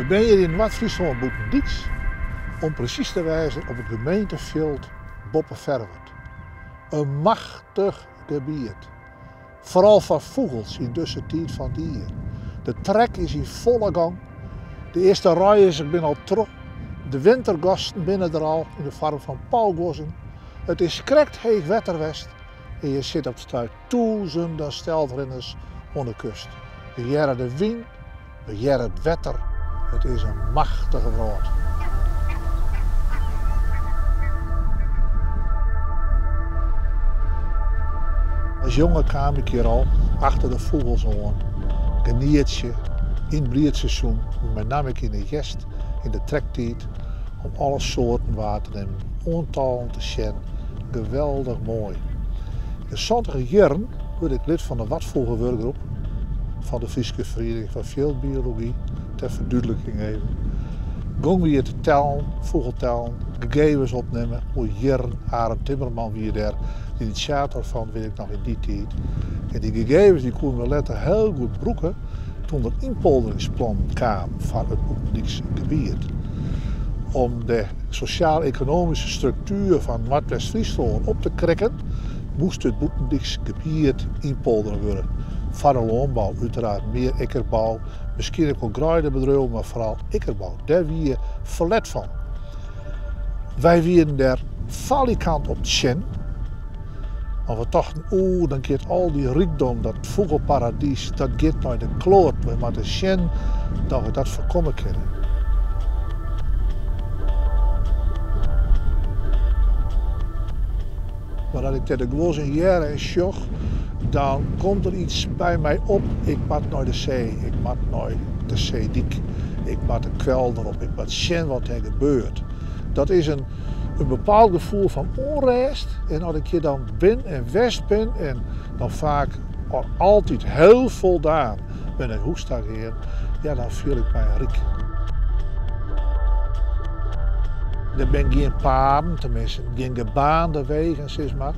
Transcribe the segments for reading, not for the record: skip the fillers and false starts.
We binne hjir yn Noard-Fryslân bûtendyks, om presys te wêzen op it gemeentefjild boppe Ferwert. In machtich gebiet. Foaral foar fûgels yn dizze tiid fan it jier. De trek is yn folle gong. De earste reizgers binne al troch. De wintergasten binne der al yn de foarm fan pauguozzen. It is krekt heech wetter west en je sitte op it stuit tûzenen steltrinners oan de kust. We hearre de wyn, we hearre it wetter. It is in machtige wrâld. As jonge kaam ik hjir al achter de fûgels oan. Genietsje yn it briedseizoen, mei namme ek yn de hjerst, yn de trektiid, om alle soarten waar te nimmen, oantallen te sjen. Geweldich moai. Yn de santiger jierren wurd ik lid fan de Wadfûgelwurkgroep fan de Fryske Feriening foar Fjildbiology, ter ferdúdliking even. Gong wie te tellen, fûgeltellen, gegevens opnimme oer jierren. Arend Timmerman wie dêr de inisjator fan, wit ik noch yn dy tiid. En dy gegevens dy koene we letter hiel goed brûke toen der ynpolderingsplannen kamen foar it bûtendyks gebiet. Om de sosjaal-ekonomyske struktuer fan Noardwest-Fryslân op te krikken, moast it bûtendyks gebiet ynpoldere wurde. Foar de lânbou, uteraard mear ikkerbou, miskien ek wol greidebedriuwen, mar foaral ikkerbou. Dêr wie ferlet fan. Wy wienen dêr falikant op tsjin, want we tochten, oeh, dan giet al dy rykdom, dat fûgelparadys, dat giet nei de kloat. We moatte sjen dat we dat foarkomme kinne. Mar as ik dêr de guozzen hear en sjoch, dan komt der iets by my op. Ik moat nei de see, ik moat nei de seedyk, ik moat de kwelder op, ik moat sjen wat dêr gebeurt. Dat is in, in bepaald gefoel fan ûnrêst. En as ik hjir dan bin en west bin en dan faak altyd hiel foldaan wer nei hûs ta gean, ja, dan fiel ik my ryk. Der binne gjin paden, teminsten gjin gebaande wegen, sis mar.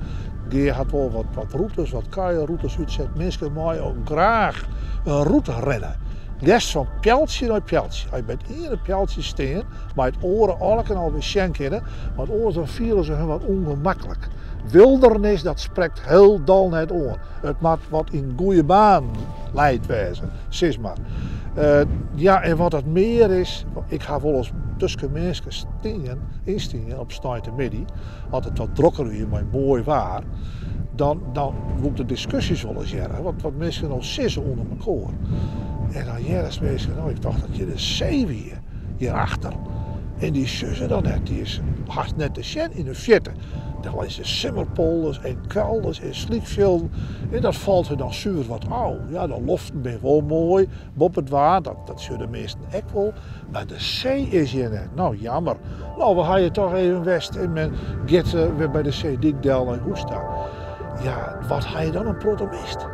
Gea hat wol wat, wat rûtes, wat kuierrûtes útset. Minsken meie ook graach in rûte rinne. Leafst fan pealtsje nei pealtsje. As je by it iene pealtsje stean, mei it oare alken alwer sjen kinne, want oars dan fiele se hun wat ûngemaklik. Wildernis, dat sprekt hielendal net oan. It moat wat yn goede banen leid wêze, sis mar. Ja, en wat it mear is, ik ha wolris tusken minsken stien, ynstien op sneintemiddei, as it wat drokker wie mei moai waar, dan, dan woe ik de diskusjes wolris hearre, wat, wat minsken no sizze ûnder mekoar. En dan hearrest minsken, no ik tocht dat hjir de see wie, hjirachter. En dy sjogge se dan net, dy is hast net te sjen yn de fierte. Der lizze simmerpolders en kwelders en slykfjilden en dat falt hun dan suver wat ôf. Ja, de loften binne wol moai boppe it Waad, dat, dat sjogge de measten ek wol, mar de see is hjir net. No, jammer. No, we ha hjir toch even west en men giet wer by de seedyk del nei hûs ta. Ja, wat ha je dan in protte mist?